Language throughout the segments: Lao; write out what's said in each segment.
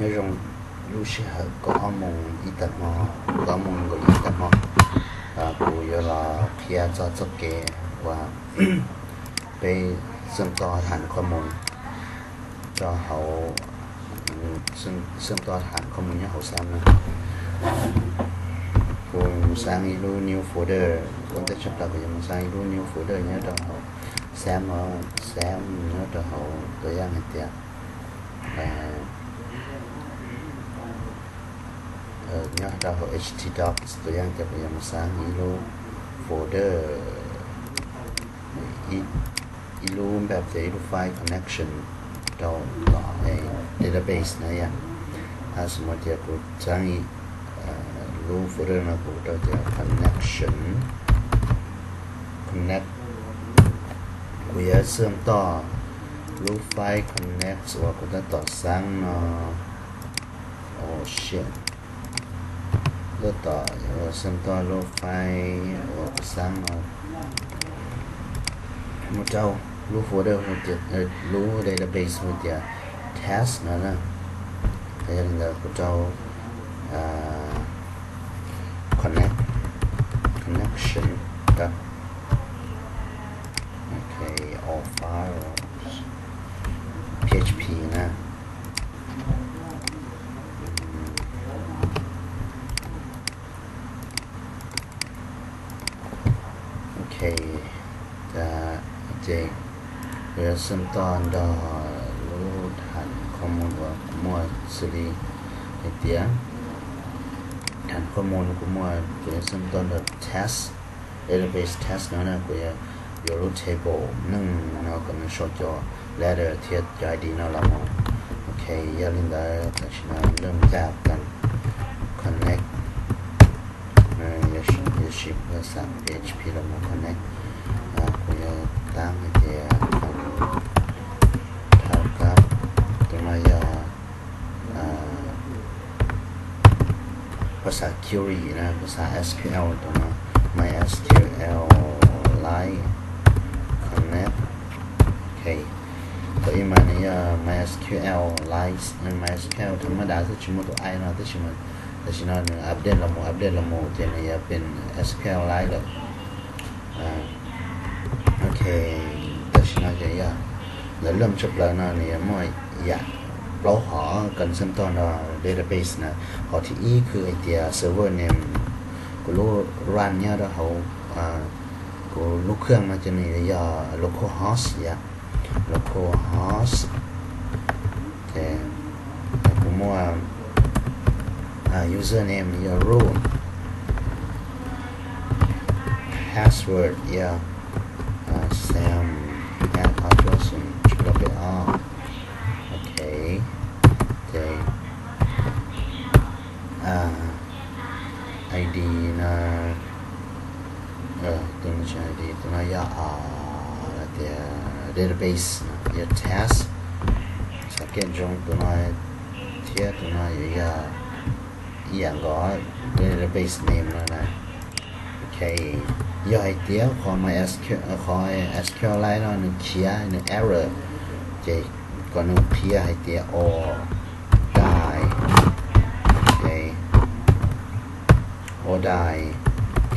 Nhớ rung lu sih hơ có mông ít tật mò, có mông có ít tật mò. À, cô nhớ là kia cho cho kê và bê sớm to hẳn có mông cho hậu sớm, sớm to hẳn có mông nhớ hậu sam nữa. Cô sang ít lu new folder, cô ta chấp là cô nhớ sang ít lu new folder nhớ cho hậu sam nó, sam nhớ cho hậu tôi yang hết tiệt. Ờ, ờ, nhớ cho hậu H T docs tôi yang cho bây giờ mà sang ít lu folder ít, ít luแบบ ít lu file connection cho, cho cái database này ya. À, สมมุติว่ากูสร้างอีก เอ่อ รูปโฟลเดอร์มา กูก็จะ connection connect กูจะเชื่อมต่อรูปไฟล์ connect ว่ากูจะต่อสร้างเนาะ โอ้ shit แล้วต่อ เชื่อมต่อรูปไฟล์ ว่ากูสร้างเนาะ หมู่เจ้า รูปโฟลเดอร์ หมู่เจ้า เอ่อ รูป database หมู่เจ้า test นั่นนะ ก็ยังเหลือ หมู่เจ้า อ่า connect connection กับ โอเค all files PHP นะ โอเค จะ เจ เพื่อเชื่อมต่อดอ รูฐานข้อมูลว่ามั่วสุรีไอเตีย ฐานข้อมูลกูมั่ว เพื่อเชื่อมต่อดอ test database test เนาะนะ กูอยาก อยู่ root table หนึ่งเนาะ ก็มันโชว์จอ letter เทียบจอ ID เนาะ ละหมอ โอเค อย่าลืมได้ แต่ฉันเริ่มจากกัน connect เอ่อ อย่าชิอย่าชิภาษา PHP ละหมอ connect อ่า กูอยากตั้งให้เทียบกัน เท่ากับ ตัวมายา ອ່າ ພາສາ query ນະ ພາສາ SQL ຕົວເນາະ MySQLite connect ໂອເຄ ຕົວອີມານີ້ MySQLite MySQL ທຳມະດາ ຄືຊິໝົດຕົວ I ເນາະ ແຕ່ຊິມາ ແຕ່ຊິເນາະ ອັບເດດລະໂມ ອັບເດດລະໂມ ເຈນນີ້ເປັນ SQLite ແລ້ວ ອ່າ ໂອເຄ ເຈົ້າຊິນອນໃຈຢາ ແລ້ວເລີ່ມຈະເປີດເນາະ ນີ້ໝໍຢາ ໂປຣຫໍກັນເຊື່ອມຕໍ່ເນາະ database ນະ ຫໍທີ່ອີຄືໄອເຕຍ server name ກູລູກຣັນຍາດອກເຮົາ ອ່າ ກູລູກເຄື່ອງມາຈາກນີ້ຢາ localhost ຢາ localhost ໂອເຄ ກູໝໍ ອ່າ username ຢາ root password ຢາ ອ່າ sam at address ຈຸດລະເບຍອອກ ໂອເຄ ໂອເຄ ອ່າ ID ນະ ເອີ ຕົວນີ້ໃຊ້ ID ຕົວນັ້ນຢາ ອ່າ database ນະ ຢາ test ສັງເກດຈົງຕົວນ້ອຍ ເທຍຕົວນ້ອຍ ຢາ ອີ່ຫຍັງກໍ database name ນັ້ນນະ ໂອເຄ ຢາໃຫ້ຕຽວ ຂໍ MySQL ຂໍ SQLite ເນາະ ໜຶ່ງ clear ໜຶ່ງ error ເຈ ກໍໜຶ່ງ clear ໃຫ້ຕຽວ or die ໂອເຄ or die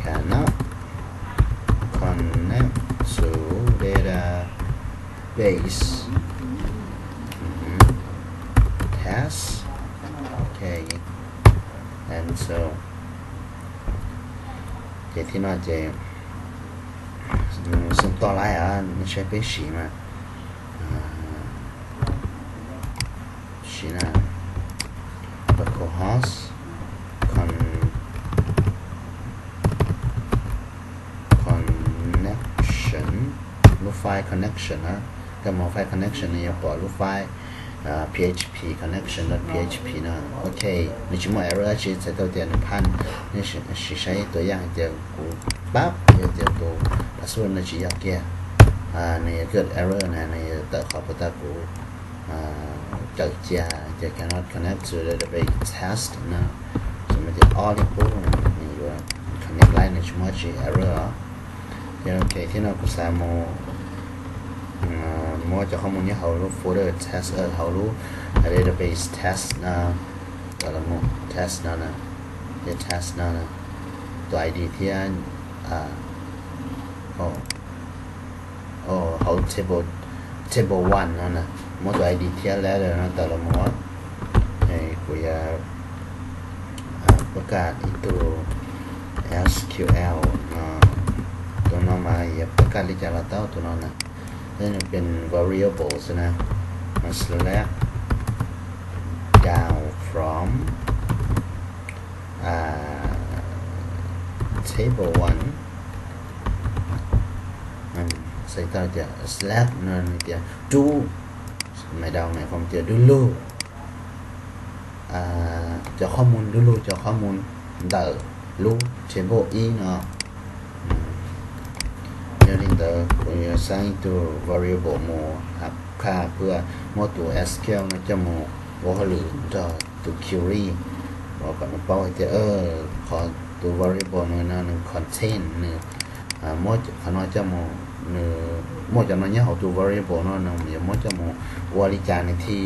cannot connect to database ອືຮຶ test ໂອເຄ and so ເຈ ທີ່ນອນເຈ ອືມ ເຊື່ອມຕໍ່ຫຼາຍ ອ່າ ມັນໃຊ້ເປຊີມາ ອ່າ ຊິນະ localhost con connection ລູກໄຟລ໌ connection ນະ ແຕ່ໝໍໄຟລ໌ connection ນີ້ ຢ່າປອຍ ລູກໄຟລ໌ ອ່າ php connection dot php ນະ ໂອເຄ ນີ້ຊິໝໍ error ຊິໃສ່ຕົວເຕຍໜຶ່ງພັນ ນີ້ຊິໃຊ້ຕົວຢ່າງໃຫ້ເຕຍ ກູປັບ ເຕຍໂຕ password ນີ້ຊິຢາກແກ້ ອ່າ ນີ້ເກີດ error ນະ ນີ້ເຕຍ ຂໍປະຕາກູ ອ່າ ເຈົ້າເຈຍ ເຈຍ cannot connect to database test ນະ ສະມາທິ all people ນີ້ວ່າ connect ໄດ້ ນີ້ຊິໝໍຊິ error ໂອເຄ ທີ່ນອນ ກູສາມາດ ອ່າ ເມື່ອເຈົ້າຂໍ້ມູນນີ້ ເຮົາຮູ້ໂຟລເດີເທສ ເອີ ເຮົາຮູ້ database test ນະ ແຕ່ລະໝູ່ test ນະ ເຮັດ test ນະ ຕົວ ID ທຽນ ອາ ໂອ້ ໂອ້ ເຮົາ table table one ເນາະນະ ໝົດ ID ທຽນແລ້ວເດີເນາະ ແຕ່ລະໝວດ. ໃຫ້ກູຢາ ອາ ປະກາດອີກໂຕ SQL ເນາະ ໂຕນອນມາ ຢາກປະກາດລິຈາລະເຕົ້າໂຕນອນນະ ໃຫ້ເປັນ variable ຊະນະ select down from ອາ table one ອາ ໃສ່ເຕົ້າຈະ slash ນັ້ນຈະ do ໝາຍດາວ ໝາຍຄວາມຈະ do row ອາ ເຈົ້າຂໍ້ມູນ do row ເຈົ້າຂໍ້ມູນ the row table ອີເນາະ ອາ ແລ້ວນີ້ເດີ ຂ້ອຍສ້າງໂຕ variable ໝູ່ຮັບຄ່າເພື່ອໝົດໂຕ SQL ນະ ຈະໝູ່ ໂອ ຫຼື ໂຕ query ເວົ້າກັນເປົ້າໃຫ້ເຈົ້າ ເອີ ຂໍໂຕ variable ໜຶ່ງນະ ໜຶ່ງ content ໜຶ່ງ ອາ ໝົດ ຂະນ້ອຍຈະໝູ່ ໜຶ່ງ ໝົດຈຳນວນຍາວໂຕ variable ເນາະ ໜຶ່ງ ໝົດຈະໝູ່ ອວລິຈານໃນທີ່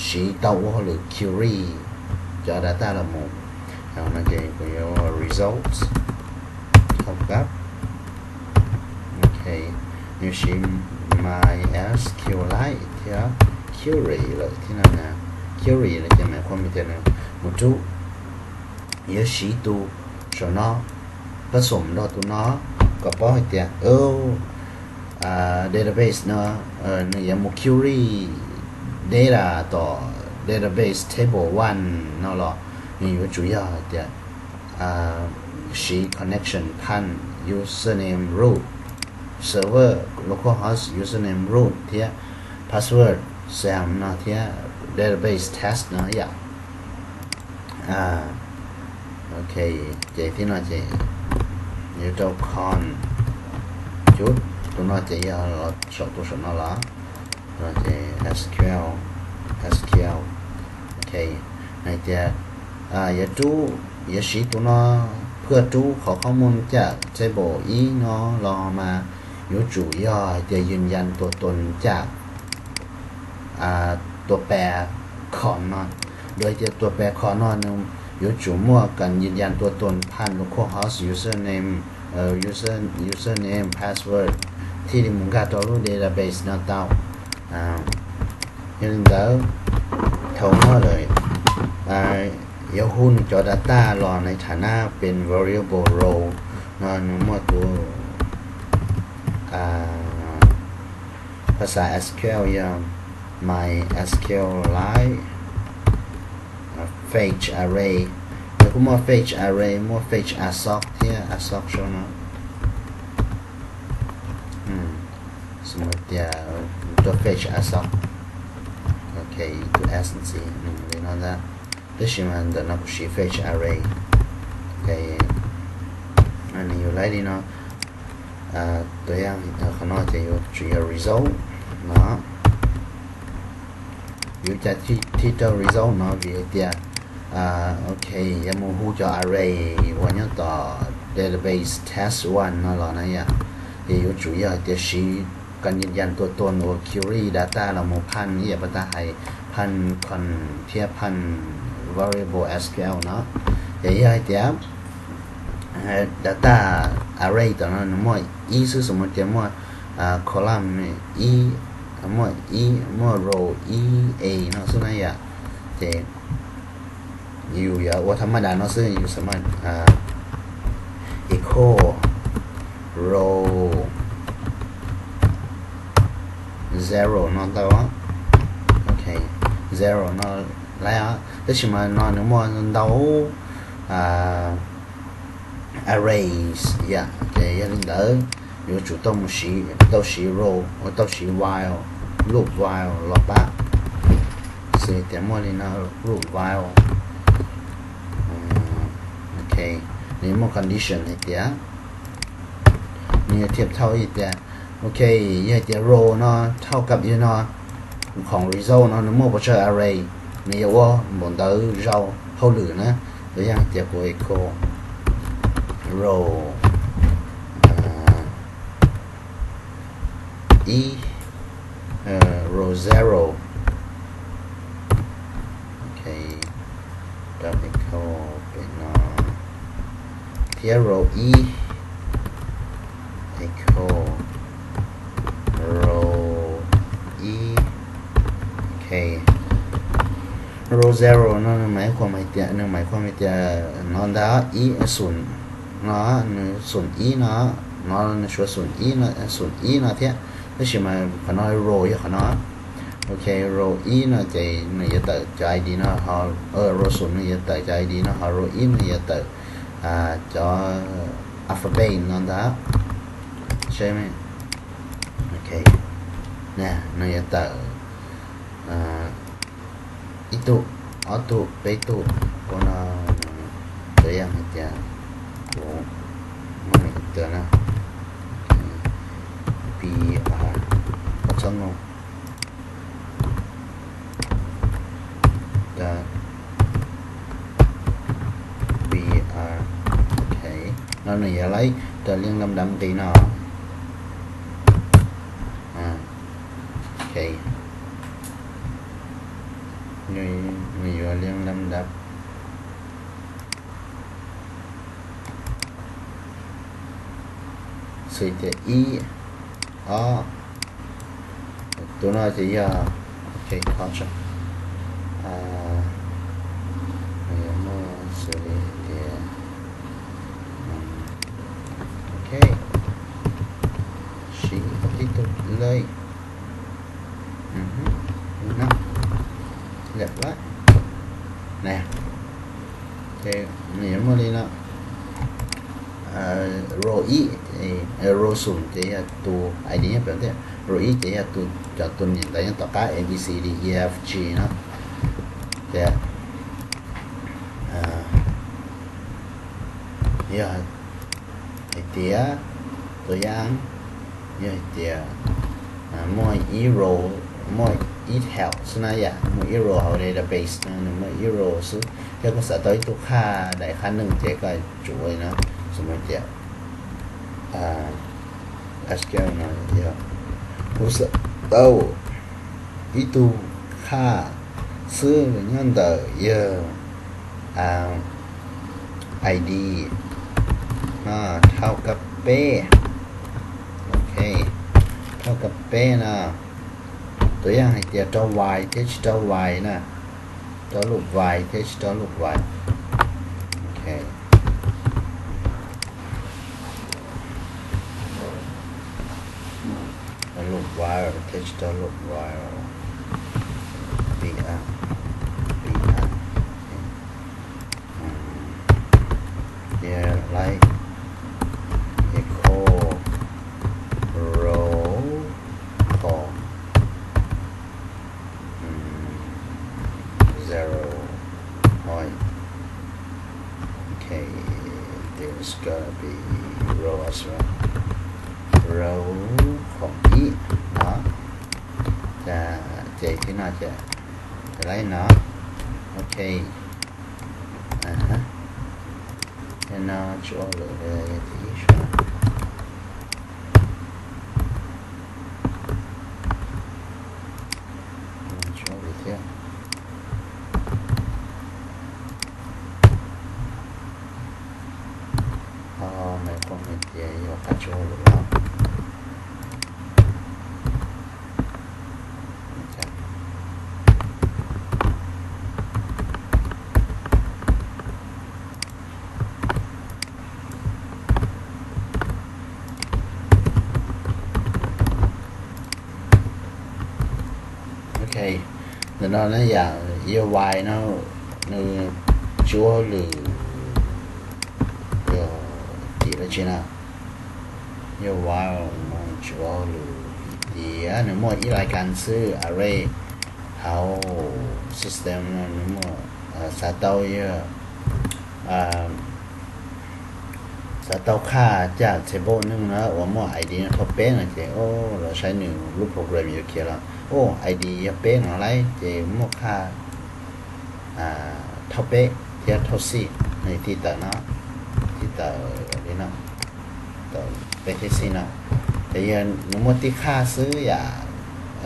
ຊີເຕົ້າ ໂອ ຫຼື query ຈະ data ລະໝູ່ ເອົາ ນັ້ນເອງ ກໍເອີ້ນວ່າ results ເທົ່າກັບ ໂອເຄ ນິວຊີ MySQLite ທີ່ query ເລີຍທີ່ນັ້ນນະ query ເລີຍ ຈະໝາຍຄວາມວ່າຈັ່ງໃດ ໝູ່ຈຸ ເອີ ຊີຕູ ໂຊນອ ປະສົມດອກຕູນອ ກໍເວົ້າໃຫ້ແຕ່ ເອີ ອາ database ເນາະ ເອີ ໜຶ່ງ ຢາກໝູ່ query data ຕໍ່ database table one ເນາະ ລະ ນີ້ຢູ່ຈຸ ຢາກແຕ່ ອາ ຊີ connection ຜ່ານ username root server localhost username root ເທຍ password ແຊມເນາະ ເທຍ database test ເນາະ ຢາກ ອາ ໂອເຄ ເຈ ທີ່ເນາະ ເຈ util con ຈຸດ ໂຕເນາະ ເຈ ຢາກ ລະ ສອງໂຕ ສອງເນາະ ລະ ໂອເຄ SQL SQL ໂອເຄ ໃຫ້ແຕ່ ອາ ຢາກຈູ ຢາກຊີໂຕເນາະ ເພື່ອຈູຂໍຂໍ້ມູນຈາກ table ອີເນາະ ລະມາຢູ່ຈຸ ຢາກແຕ່ຢືນຢັນຕົວຕົນຈາກ ອາ ຕົວແປ con ເນາະ ໂດຍທີ່ຕົວແປ con ເນາະ ໜຶ່ງ ຢູ່ຈຸໝວກກັນຢືນຢັນຕົວຕົນຜ່ານ localhost username ເອີ user username password ທີ່ໄດ້ໝູນກາຕໍ່ root database ເນາະ ເຕົ້າ ອາ ເຮັດຈັ່ງໃດ ເທົ່ານັ້ນເລີຍ ອາ ຢາກຮູ້ໜຶ່ງ ຈອ data ລະ ໃນຖານະເປັນ variable row ເນາະ ໜຶ່ງ ໝວດໂຕ ອາ ພາສາ SQL ຢ່າງ MySQLite ອາ fetch array ແລ້ວກໍໝວດ fetch array ໝວດ fetch assoc ເທຍ assoc ໂຊນອ ອືມ ສົມມຸດວ່າ ຕົວ fetch assoc ໂອເຄ ຕົວ s ຈັ່ງຊີ້ ອືມ ເລີຍເນາະ ລະ ໂຕຊິມາ ເດີນອກ fetch array ໂອເຄ ອັນນີ້ຢູ່ໄດ້ດີເນາະ ອາ ຕົວຢ່າງ ເອີ ຂ້າງນອກຈະຢູ່ result ເນາະ ຢູ່ຈາກທີ່ result ເນາະ ວິທຽ ອາ ໂອເຄ ຢາກໝູ່ຮູ້ຈາກ array ວ່າຫຍັງຕໍ່ database test one ເນາະ ລະນະ ຢາກ ຢາກຢູ່ຈຸ ຢາກຈະຊີ້ ການຢືນຢັນຕົວຕົນ query data ລະໝູ່ຜ່ານ ອີ່ຫຍັງປະຕາໄຮ ຜ່ານ con ເທຍ ຜ່ານ variable SQL ເນາະ ຢ່າໃຫ້ຕຽມ data array ຕົວນັ້ນ ໝວດ E ຊື່ສົມມຸດຕຽມໝວດ column E ໝວດ E ໝວດ row E A ເນາະ ເຊິ່ງນັ້ນ ເຈ ຢູ່ຢ່າງວ່າທຳມະດາເນາະ ເຊິ່ງຢູ່ສາມາດ echo row zero ເນາະ ແຕ່ວ່າ ໂອເຄ zero ເນາະ ແລ້ວ ແຕ່ຊິມາເນາະ ໜຶ່ງໝວດ ເດົາ arrays ຢ່າງ ເຈ ຢ່າລືມເດີ ຢູ່ຈຸດເຕົ້າຊີ້ ເຕົ້າຊີ້ row ເຕົ້າຊີ້ while loop while ລະປະ ຊິຕຽມໝວດນີ້ເນາະ loop while ໂອເຄ ນີ້ໝວດ condition ໃຫ້ຕຽມ ນີ້ທຽບເທົ່າອີກແຕ່ ໂອເຄ ເຮັດແຕ່ row ເນາະ ເທົ່າກັບຢູ່ເນາະ ຂອງ result ເນາະ ໃນໝວດບໍ່ເຊີ array ນີ້ວ່າບໍ່ໄດ້ ເຈົ້າ ເຮົາລືນະ ຕົວຢ່າງ ເຈັບ echo row ອາ E ເອີ row zero ໂອເຄ dot echo ເປັນ ເນາະ ເທຍ row E echo row E ໂອເຄ row zero ເນາະ ໝາຍຄວາມວ່າ ເນາະ ໝາຍຄວາມວ່າ ເນາະ ດາ E ສູນເນາະ ສູນ E ເນາະ ເນາະ ສ່ວນ E ເນາະ ສູນ E ເນາະ ເທຍ ແລ້ວຊິມາ ຂະນ້ອຍ row ຢູ່ຂະນ້ອຍ ໂອເຄ row E ເນາະ ຈະ ໜຶ່ງ ຈະເຕີ ຈອ ID ເນາະ ເຮົາ ເອີ row ສູນ ໜຶ່ງ ຈະເຕີ ຈອ ID ເນາະ ເຮົາ row E ໜຶ່ງ ຈະເຕີ ອາ ຈອ alphabet ເນາະ ດາ ໃຊ່ໄໝ? ໂອເຄ ນະ ໜຶ່ງ ຈະເຕີ ອາ ອີຕຸ ອໍຕຸ ເປຕຸ ໂກນາ ຕົວຢ່າງໃຫ້ເຕີ ໂກ ມັນເປັນເຕີນະ ບີອາ ອໍເຕີໂນ ດາ ບີອາ ໂອເຄ ເນາະ ໜຶ່ງຢ່າໄລ່ ແຕ່ລຽງລຳດັບຕີເນາະ ອາ ໂອເຄ ໜຶ່ງ ໜຶ່ງຢ່າລຽງລຳດັບ ຊື່ຈະ E ອໍ ໂຕນັ້ນຈະ Y ໂອເຄ ເຂົ້າໃຈ ອາ ເອີ ມາ ຊື່ຈະ ອືມ ໂອເຄ ຊີ້ທີ່ຕຸເລີຍ ອືຮຶ ນະ ລຽບຮ້ອຍ ນະ ໂອເຄ ນີ້ໝົດເລີຍເນາະ ເອີ row E ເອີ row ສູນ ຈະເຮັດໂຕ ID ເປັນແບບນີ້ row E ຈະເຮັດໂຕ ຈາກໂຕນີ້ໄດ້ຫຍັງຕໍ່ກາ A B C D E F G ເນາະ ແຕ່ ເອີ ເຮັດ ໃຫ້ເຕີ ຕົວຢ່າງ ເຮັດໃຫ້ເຕີ ອາ ໝວຍ E row ໝວຍ E tab ຊະນະ ຢ່າ ໝວຍ E row ເຮົາ database ນະ ໝວຍ E row ຊື່ ແລ້ວກໍສະເຕົາອີກຕົວຄ່າໃດຄ່າໜຶ່ງ ເຕີກໍຈະໄວ້ນະ ສົມມຸດເຕີ ອາ SQL ນະ ເຕີ ຮູ້ສຶກເຕົາ ອີກຕົວຄ່າ ຊື່ຍ້ອນໃດ ເອີ ອາ ID ເນາະ ເທົ່າກັບເປ ໂອເຄ ເທົ່າກັບເປເນາະ ຕົວຢ່າງໃຫ້ເຕີ Y ເທສ Y ນະ ຕົວຮູບ Y ເທສ ຮູບ Y ໂອເຄ ຮູບ Y ເທສ ຮູບ Y ເປັນ R ເປັນ R ອືມ ເປັນ like echo row ຂອງ ອືມ zero ຮ້ອຍ ໂອເຄ this gonna be row as well row ຂອງ E ເນາະ ຈະ ຈະ ທີ່ໜ້າຈະ ຈະໄດ້ເນາະ ໂອເຄ ອາຮະ ແລ້ວເນາະ ຈະເອົາເລີຍ ທີ່ຊອບ ໂອເຄ ແລ້ວເນາະ ໃນຢ່າງ Y ເນາະ ໜຶ່ງ ຈວ ຫຼື ເອີ ຕີລະຊິນະ Y ໜຶ່ງ ຈວ ຫຼື ຕີ ອາ ໜຶ່ງ ໝວດອີກລາຍການຊື່ array ເຮົາ system ເນາະ ໜຶ່ງ ໝວດ ອາ ສາເຕົາ ເອີ ອາ ສາເຕົາຄ່າຈາກ table ໜຶ່ງເນາະ ວ່າໝວດ ID ເນາະ ເທົ່າເປະເນາະ ເຈ ໂອ້ ລາວໃຊ້ໜຶ່ງ ຮູບໂປຣແກຣມຢູ່ເຂດລາວ ໂອ້ ID ເປັນເນາະ ໄລ ເຈ ໝວດຄ່າ ອາ ເທົ່າເປະ ທຽບເທົ່າສີ່ ໃນທີ່ເຕີເນາະ ທີ່ເຕີນີ້ເນາະ ເຕີເປະທີ່ສີ່ເນາະ ແຕ່ຍານ ໝວດທີ່ຄ່າຊື່ ຢ່າ ເອີ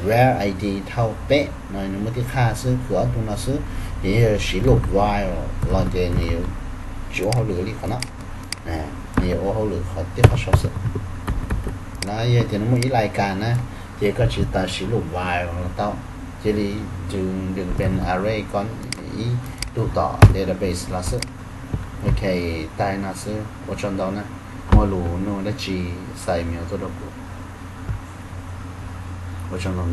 Where I D ເທົ່າເປະເນາະ ໃນມື້ທີ່ຂ້າຊື້ຄືເອົາຕົງນັ້ນຊື້ ເດ ສະຫຼຸບ while ລອງເດ ນີ້ ຊິໂອເຮົາຫຼືລີຂອນເນາະ ນີ້ໂອເຮົາຫຼືຂອນທີ່ເຂົາຊອບຊື້ ລະເດ ໃນມື້ອີລາຍການນະ ເດ ກໍຊິຕາ ສະຫຼຸບ while ລະເຕົ້າ ເດ ດຶງ ດຶງເປັນ array ກ່ອນ ອີ ຕູຕໍ່ database ລະຊື້ ໂອເຄ ຕາຍນະຊື້ ໂອຈອນດອນນະ ໂມລູ ໂນ ແລະ ຈີ ໃສ່ ເມວໂຕໂດກຸ ໂອຈອນດອນ